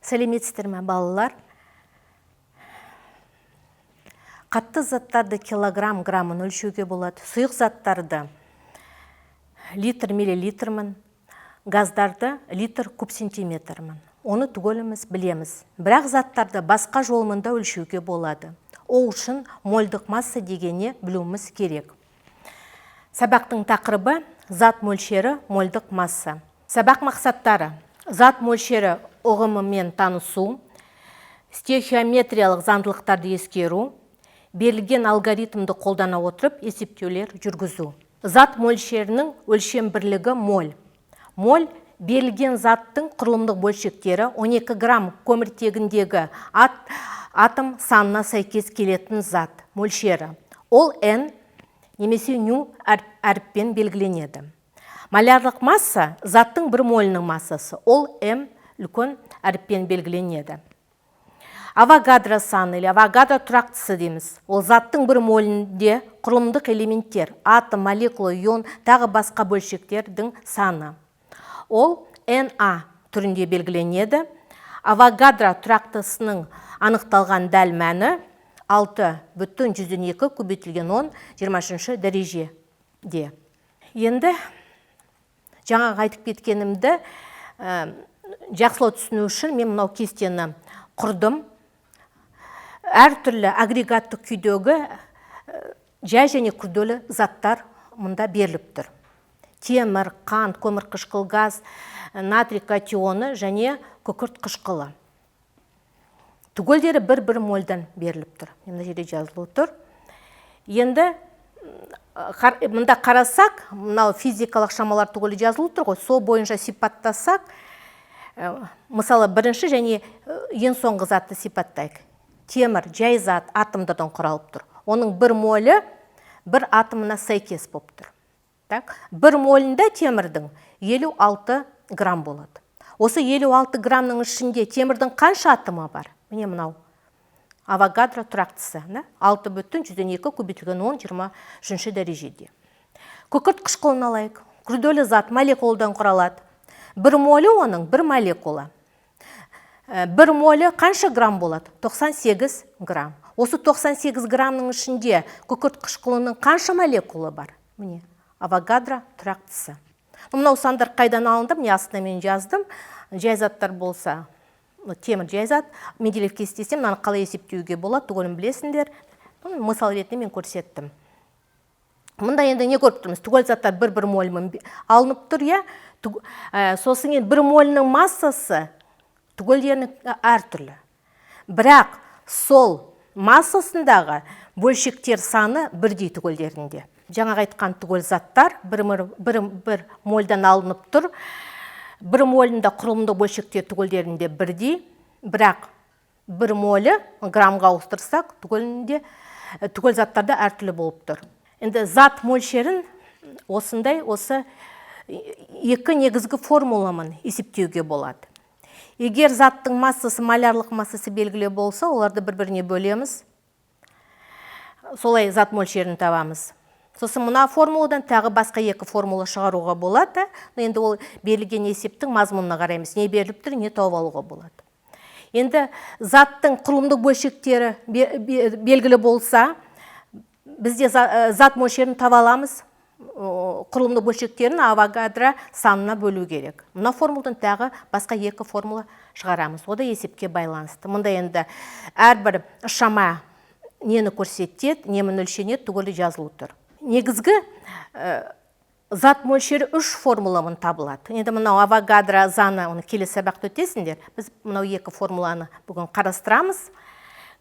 Сәлеметсіздер ме, балалар? Қатты заттарды килограмм, граммын өлшеуге болады. Сұйық заттарды литр, миллилитрмін, газдарды литр, куб сантиметрмін. Оны түгеліміз білеміз. Бірақ заттарды басқа жолмен да өлшеуге болады. Ол үшін мольдық масса дегенне білуіміз керек. Сабақтың тақырыбы: зат мөлшері, мольдық масса. Сабақ мақсаттары: зат мөлшері ұғымымен танысу, стехиометриялық заңдылықтарды ескеру, берілген алгоритмді қолдана отырып есептеулер жүргізу. Зат мөлшерінің өлшем бірлігі моль. Моль – берілген заттың құрылымдық бөлшектері 12 грамм көміртегіндегі атом санына сәйкес келетін зат мөлшері. Ол N немесе ню әріппен белгіленеді. Молярлық масса – заттың бір молінің массасы. Ол М үлкен әріппен белгіленеді. Авогадро саны или Авогадро тұрақтысы дейміз. Ол заттың бір молінде құрылымдық элементтер, атом, молекула, ион, тағы басқа бөлшектердің саны. Ол Na түрінде белгіленеді. Авогадро тұрақтысының анықталған дәл мәні 6,2 көбейтілген 10 23 дәрежеде. Енді жаңағы айтып кеткенімді жақсылау түсіну үшін мен мынау кестені құрдым. Әртүрлі агрегаттық күйдегі жай және күрделі заттар мұнда беріліп тұр. Темір, қант, көмірқышқыл газ, натрий катионы және күкірт қышқылы. Түгелдері бір-бір мольдан беріліп тұр. Мына жерде жазылып тұр. Енді мында қарасақ, мынау физикалық шамалар түгелі жазылып тұр ғой, сол бойынша сипаттасақ, мысалы, бірінші және ең соңғы затты сипаттайық. Темір жай зат, атомдардан құралып тұр. Оның бір молі бір атомына сәйкес болып тұр. Так, бір молінде темірдің 56 грамм болады. Осы 56 граммның ішінде темірдің қанша атомы бар? Міне, мынау Авогадро тұрақтысы, да? 6,2 көбейтілген 10 23 дәрежеде. Күкірт қышқылын алайық. Күрделі зат, молекуладан құралады. Бір молі оның бір молекула. Бір молі қанша грамм болады? 98 грамм. Осы 98 граммның ішінде күкірт қышқылының қанша молекула бар? Міне, Авогадро тұрақтысы. Мынау сандар қайдан алынды? Міне, астына мен жаздым. Жай заттар болса, темір жай зат, Менделеев кестесі, мынаны қалай есептеуге болады, түгелін білесіңдер. Мысал ретінде мен көрсеттім. Мұнда енді не көріп тұрмыз? Түгел заттар бір-бір мольмен алынып тұр, иә? Сосын енді бір молінің массасы түгелдерінің әртүрлі. Бірақ сол массасындағы бөлшектер саны бірдей түгелдерінде. Жаңағы айтқан түгел заттар бір мольдан алынып тұр. Бір молінде құрылымдық бөлшектер түгелдерінде бірдей, бірақ бір молі граммға ауыстырсақ, түгелінде түгел заттарда әртүрлі болып тұр. Енді зат мөлшерін осындай осы екі негізгі формуламен есептеуге болады. Егер заттың массасы, молярлық массасы белгілі болса, оларды бір-біріне бөлеміз. Солай зат мөлшерін табамыз. Сосын мына формуладан тағы басқа екі формула шығаруға болады. Енді ол берілген есептің мазмұнына қараймыз. Не беріліп тұр, не тауып алуға болады. Енді заттың құрылымдық бөлшектері белгілі болса, бізде зат мөлшерін таба аламыз. Құрылымдық бөлшектерін Авогадро санына бөлу керек. Мына формуладан тағы басқа екі формула шығарамыз. О да есепке байланысты. Мұнда енді әрбір шама нені көрсетеді, немен өлшенеді, түгелі жазылып тұр. Негізгі зат мөлшері үш формуламен табылады. Енді мынау Авогадро заңы, оны келесі сабақта өтесіңдер. Біз мынау екі формуланы бүгін қарастырамыз.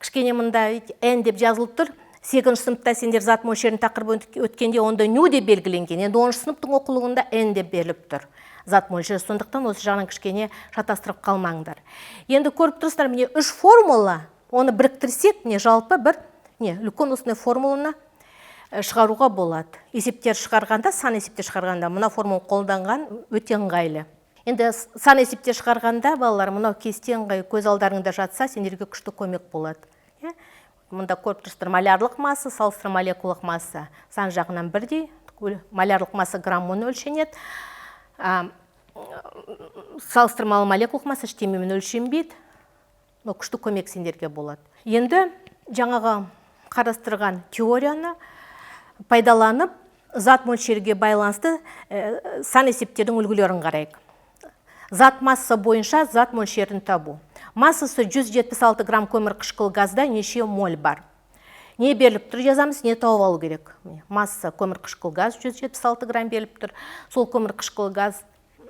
Кішкене мында N деп жазылып тұр. 8 сыныпта сендер зат мөлшерін тақырыбы өткенде онда ню деп белгіленген. Енді 10 сыныптың оқулығында N деп беріліп тұр зат мөлшері. Сондықтан осы жағынан кішкене шатастырып қалмаңдар. Енді көріп тұрсыздар, міне, үш формула, оны біріктірсек, міне, жалпы бір не үлкен осындай формуланы шығаруға болады. Есептер шығарғанда, сан есептер шығарғанда мына формуланы қолданған өте ыңғайлы. Енді сан есептер шығарғанда, балалар, мынау кесте ыңғай, көз алдарыңда жатса, сендерге күшті көмек болады. Иә? Мұнда көріп тұрсыздар, молярлық масса, салыстырма молекулалық масса сан жағынан бірдей. Молярлық масса грамммен өлшенеді. Салыстырмалы молекулалық масса ештемемен өлшенбейді. Мынау күшті көмек сендерге болады. Енді жаңағы қарастырған теорияны пайдаланып, зат мөлшерге байланысты сан есептердің үлгілерін қарайық. Зат масса бойынша зат мөлшерін табу. Массасы 176 грамм көмір қышқыл газда неше моль бар? Не беріліп тұр жазамыз, не тауып алу керек. Масса көмір қышқыл газ 176 грамм беріліп тұр. Сол көмір қышқыл газ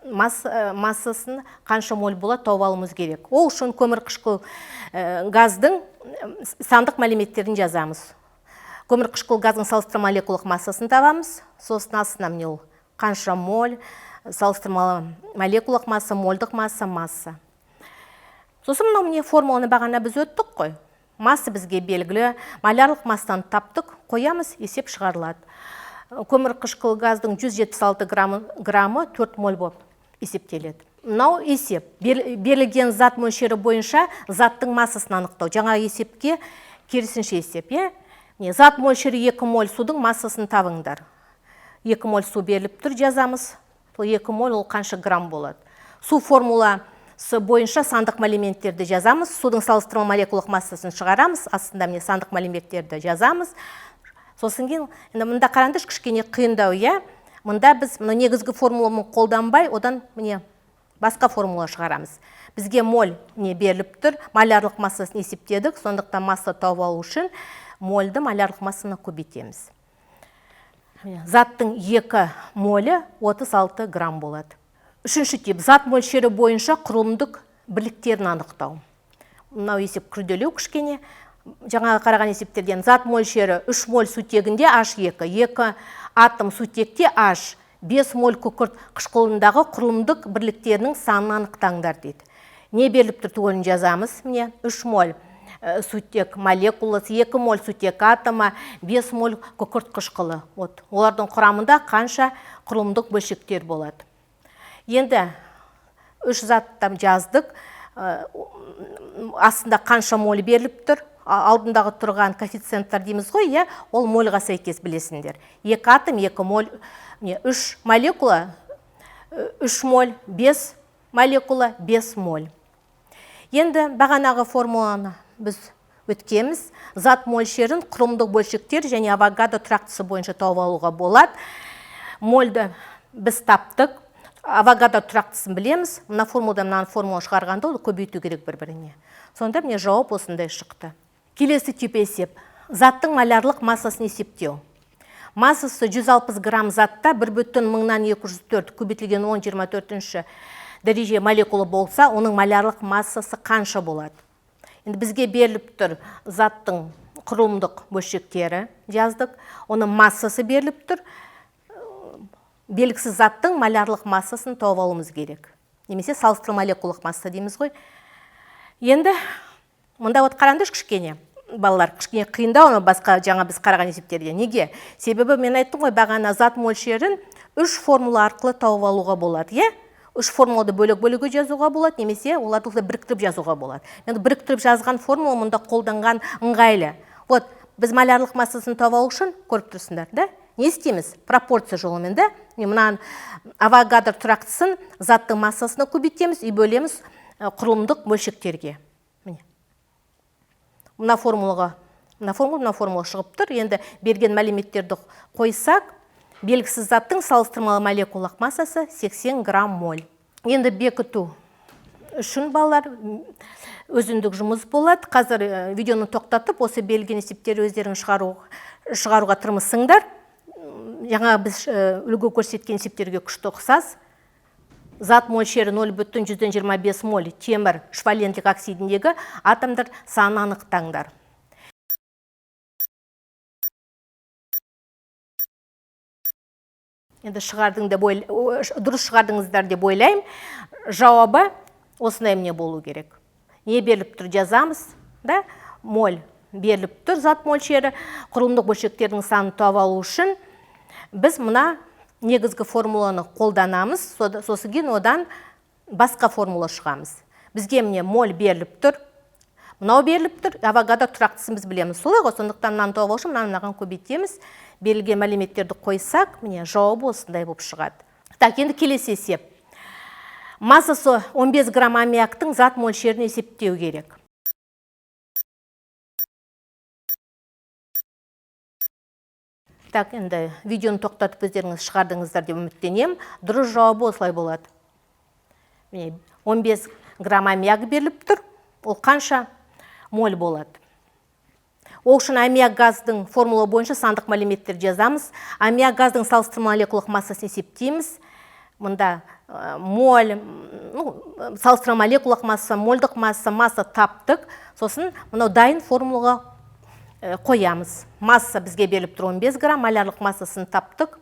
массасын қанша моль болады тауып алуымыз керек. Ол үшін көмір қышқыл газдың сандық мәліметтерін жазамыз. Көмір қышқыл газдың салыстырмалы молекулалық массасын табамыз. Сосын астына міне ол қанша моль, салыстырмалы молекулалық масса, мольдық масса, масса. Сосын мынау міне формуланы бағана біз өттік қой. Масса бізге белгілі, молярлық массаны таптық, қоямыз, есеп шығарылады. Көмір қышқыл газдың 176 граммы 4 моль болып есептеледі. Мынау есеп, берілген зат мөлшері бойынша заттың массасын анықтау. Жаңа есепке керісінше есеп, иә? Міне, зат мөлшері 2 моль судың массасын табыңдар. 2 моль су беріліп тұр, жазамыз. Сол 2 моль ол қанша грамм болады? Су формуласы бойынша сандық мәліметтерді жазамыз. Судың салыстырма молекулалық массасын шығарамыз. Астында міне сандық мәліметтерді жазамыз. Сосын кейін, енді мында қараңдаршы, кішкене қиындау, иә? Мында біз мына негізгі формуланы қолданбай, одан міне басқа формула шығарамыз. Бізге моль не беріліп тұр, молярлық массасын есептедік, сондықтан масса тауып алу үшін мольді молярлық массаны көбейтеміз. Міне, заттың 2 молі 36 грамм болады. Үшінші тип, зат мөлшері бойынша құрылымдық бірліктерін анықтау. Мынау есеп күрделеу кішкене. Жаңағы қараған есептерден зат мөлшері 3 моль сутегінде H2, 2 атом сутекте H, 5 моль күкірт қышқылындағы құрылымдық бірліктерінің санын анықтаңдар дейді. Не беріліп тұр түгелін жазамыз. Міне 3 моль сутек молекуласы, 2 моль сутек атомы, 5 моль күкірт қышқылы. Вот. Олардың құрамында қанша құрылымдық бөлшектер болады. Енді 3 заттан жаздық. Астында қанша моль беріліп тұр. Алдындағы тұрған коэффициенттер дейміз ғой, иә, ол мольға сәйкес білесіңдер. 2 атом, 2 моль, не, 3 молекула, 3 моль, 5 молекула, 5 моль. Енді бағанағы формуланы біз өткенбіз. Зат мөлшерін құрылымдық бөлшектер және Авогадро тұрақтысы бойынша тауып алуға болады. Мольді біз таптық. Авогадро тұрақтысын білеміз. Мына формуладан мынаны формула шығарғанда ол көбейту керек бір-біріне. Сонда міне жауап осындай шықты. Келесі тип есеп. Заттың молярлық массасын есептеу. Массасы 160 грамм затта бір бүтін мыңнан екі жүз төрт көбейтілген он жиырма төртінші дәреже молекула болса, оның молярлық массасы қанша болады? Енді бізге беріліп тұр заттың құрылымдық бөлшектері жаздық, оның массасы беріліп тұр. Белгісіз заттың молярлық массасын тауып алуымыз керек. Немесе салыстырма молекулалық масса дейміз ғой. Енді мында вот қараңдаршы кішкене, балалар, кішкене қиындау, ана басқа жаңа біз қараған есептерде. Неге? Себебі мен айттым ғой, бағана зат мөлшерін 3 формула арқылы тауып алуға болады, иә? 3 формуланы бөлек-бөлек жазуға болады, немесе оларды біріктіріп жазуға болады. Енді біріктіріп жазған формула мұнда қолданған ыңғайлы. Вот, біз молярлық массасын тауып алу үшін көріп тұрсыңдар, да? Не істейміз? Пропорция жолымен, да? Мына Авогадро тұрақтысын заттың массасына көбейтеміз и бөлеміз құрылымдық бөлшектерге. Міне. Мына формулаға, мына формула, мына формула шығып тұр. Енді берген мәліметтерді қойсақ, белгісіз заттың салыстырмалы молекулалық массасы 80 грамм моль. Енді бекіту үшін балалар өзіндік жұмыс болады. Қазір видеоны тоқтатып, осы берілген есептерді өздерің шығаруға тырмысыңдар. Жаңа біз үлгі көрсеткен есептерге күшті ұқсас. Зат мөлшері нөл бүтін жүзден жиырма бес моль темір үш валенттік оксидіндегі атомдар санын анықтаңдар. Енді шығардың деп дұрыс шығардыңыздар деп ойлаймын. Жауабы осындай міне болу керек. Не беріліп тұр жазамыз, да? Моль беріліп тұр зат мөлшері. Құрылымдық бөлшектердің санын тауып алу үшін біз мына негізгі формуланы қолданамыз, сосын кейін одан басқа формула шығамыз. Бізге міне моль беріліп тұр, мынау беріліп тұр, Авогадро тұрақтысын біз білеміз. Солай ғой, сондықтан мынаны тауып алу үшін мынаны мынаған көбейтеміз. Берілген мәліметтерді қойсақ, міне жауабы осындай болып шығады. Так, енді келесі есеп. Массасы 15 грамм аммиактың зат мөлшерін есептеу керек. Так, енді видеоны тоқтатып, өздеріңіз шығардыңыздар деп үміттенемін. Дұрыс жауабы осылай болады. Міне, 15 грамм аммиак беріліп тұр. Ол қанша моль болады? Ол үшін аммиак газдың формула бойынша сандық мәліметтер жазамыз. Аммиак газдың салыстырмалы молекулалық массасын есептейміз. Мында моль, ну, салыстырма молекулалық масса, мольдық масса, масса таптық. Сосын мынау дайын формулаға қоямыз. Масса бізге беріліп тұр 15 грамм, молярлық массасын таптық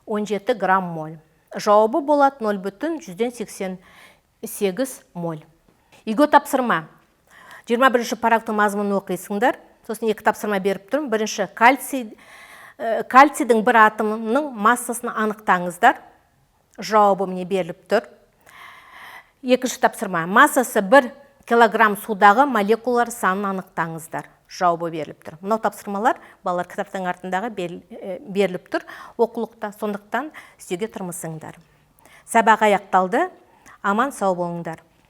17 грамм моль. Жауабы болады 0,88 моль. Үйге тапсырма. 21 параграфтың мазмұнын оқисыңдар. Сосын екі тапсырма беріп тұрмын. Бірінші, кальцийдің бір атомының массасын анықтаңыздар. Жауабы міне беріліп тұр. Екінші тапсырма. Массасы 1 килограмм судағы молекулалар санын анықтаңыздар. Жауабы беріліп тұр. Мынау тапсырмалар, балалар, кітаптың артындағы беріліп тұр оқулықта. Сондықтан істеуге тырмысыңдар. Сабақ аяқталды. Аман сау болыңдар.